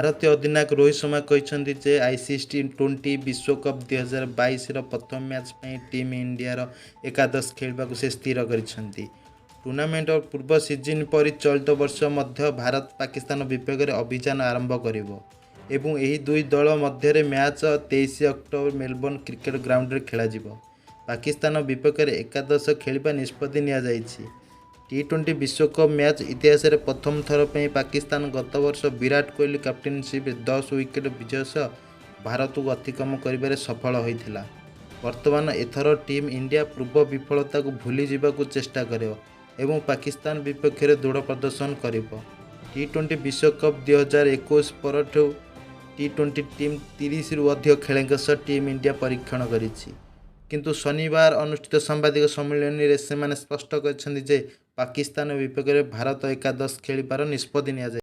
ଭାରତୀୟ ଅଧିନାୟକ ରୋହିତ ଶର୍ମା କହିଛନ୍ତି ଯେ ଆଇସିସି ଟି-20 ବିଶ୍ୱକପ୍ 2022ର ପ୍ରଥମ ମ୍ୟାଚ୍ ପାଇଁ ଟିମ୍ ଇଣ୍ଡିଆର ଏକାଦଶ ଖେଳିବାକୁ ସେ ସ୍ଥିର କରିଛନ୍ତି। ଟୁର୍ଣ୍ଣାମେଣ୍ଟର ପୂର୍ବ ସିଜନ୍ ପରି ଚଳିତ ବର୍ଷ ମଧ୍ୟ ଭାରତ ପାକିସ୍ତାନ ବିପକ୍ଷରେ ଅଭିଯାନ ଆରମ୍ଭ କରିବ ଏବଂ ଏହି ଦୁଇ ଦଳ ମଧ୍ୟରେ ମ୍ୟାଚ୍ 23 ଅକ୍ଟୋବର ମେଲବୋର୍ଣ୍ଣ କ୍ରିକେଟ୍ ଗ୍ରାଉଣ୍ଡରେ ଖେଳାଯିବ। ପାକିସ୍ତାନ ବିପକ୍ଷରେ ଏକାଦଶ ଖେଳିବା ନିଷ୍ପତ୍ତି ନିଆଯାଇଛି। ଟି-20 ବିଶ୍ୱକପ୍ ମ୍ୟାଚ୍ ଇତିହାସରେ ପ୍ରଥମ ଥର ପାଇଁ ପାକିସ୍ତାନ ଗତବର୍ଷ ବିରାଟ କୋହଲି କ୍ୟାପ୍ଟେନସିପ୍‌ରେ 10 ୱିକେଟ୍ ବିଜୟ ସହ ଭାରତକୁ ଅତିକ୍ରମ କରିବାରେ ସଫଳ ହୋଇଥିଲା। ବର୍ତ୍ତମାନ ଏଥର ଟିମ୍ ଇଣ୍ଡିଆ ପୂର୍ବ ବିଫଳତାକୁ ଭୁଲିଯିବାକୁ ଚେଷ୍ଟା କରିବ ଏବଂ ପାକିସ୍ତାନ ବିପକ୍ଷରେ ଦୃଢ଼ ପ୍ରଦର୍ଶନ କରିବ। ଟି-20 ବିଶ୍ୱକପ୍ 2021 ପରଠୁ ଟି-20 ଟିମ୍ 30ରୁ ଅଧିକ ଖେଳାଳିଙ୍କ ସହ ଟିମ୍ ଇଣ୍ଡିଆ ପରୀକ୍ଷଣ କରିଛି। କିନ୍ତୁ ଶନିବାର ଅନୁଷ୍ଠିତ ସାମ୍ବାଦିକ ସମ୍ମିଳନୀରେ ସେମାନେ ସ୍ପଷ୍ଟ କରିଛନ୍ତି ଯେ ପାକିସ୍ତାନ ବିପକ୍ଷରେ ଭାରତ ଏକାଦଶ ଖେଳିବାର ନିଷ୍ପତ୍ତି ନିଆଯାଇଛି।